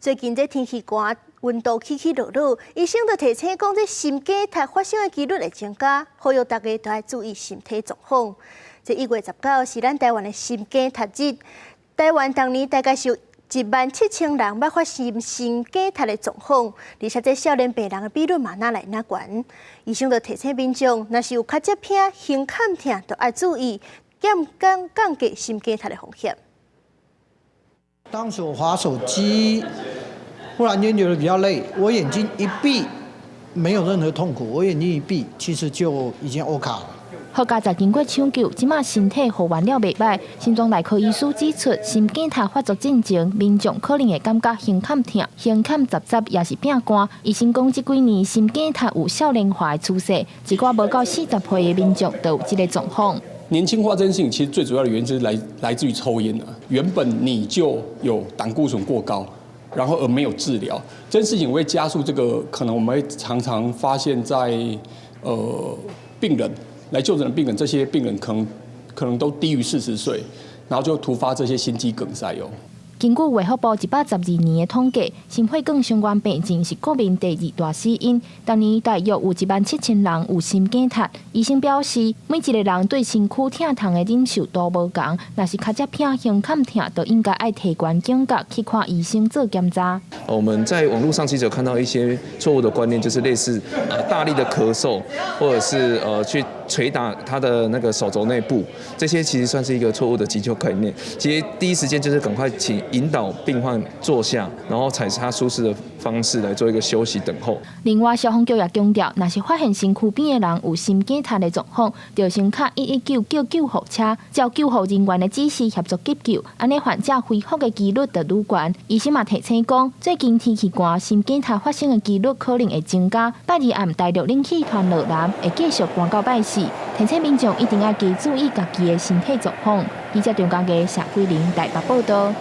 最近這天氣寒，溫度起起落落，醫生就提醒講，這心梗塞發生的幾率會增加，呼籲大家都愛注意身體狀況。這1月19是咱台灣的心梗塞日，台灣逐年大概是有17,000人捌發生心梗塞的狀況，而且這少年病人的比率嘛，愈來愈懸。醫生就提醒民眾，若是有跤脊疼、胸坎疼，就愛注意減降降低心梗塞的風險。當時我滑手機，忽然間覺得比較累，我眼睛一閉，沒有任何痛苦，我眼睛一閉，其實就已經 OK 了。好佳哉經過搶救，這馬身體復原了袂䆀。心臟內科醫師指出，心梗塞發作進前，民眾可能會感覺胸坎疼、胸坎雜雜，抑是變寒。醫生講，這幾年心梗塞有少年化的趨勢，一寡無夠40歲的民眾都有這個狀況。年輕化這件事情，其實最主要的原因是來自於抽菸啊。原本你就有膽固醇過高，然後而沒有治療，這件事情會加速這個可能，我們會常常發現在病人來就診的病人，這些病人可能都低於40歲，然後就突發這些心肌梗塞喲。根據衛福部112年的統計，心血管相關病症是國民第二大死因，逐年大約有17,000人有心梗塞。醫生表示，每一個人對身軀疼痛的忍受度無仝，若是跤脊疼、胸坎疼，就應該愛提懸警覺去看醫生做檢查。我們在網絡上其實有看到一些錯誤的觀念，就是類似大力的咳嗽，或者是去捶打他的那個手肘內部，這些其實算是一個錯誤的急救概念。其實第一時間就是趕快請引導病患坐下，然後採他舒適的方式來做一個休息等候。另外，消防局也強調，若是發現身軀邊的人有心梗塞的狀況，就先敲119叫救護車，照救護人員的指示協助急救，按呢患者恢復的幾率就愈懸。醫生嘛提醒講，最近天氣寒，心梗塞發生的幾率可能會增加。拜二暗大陸冷氣團落南，會繼續寒到拜四，提醒民眾一定要加注意家己的身體狀況。記者張家傑、謝桂玲台北報道。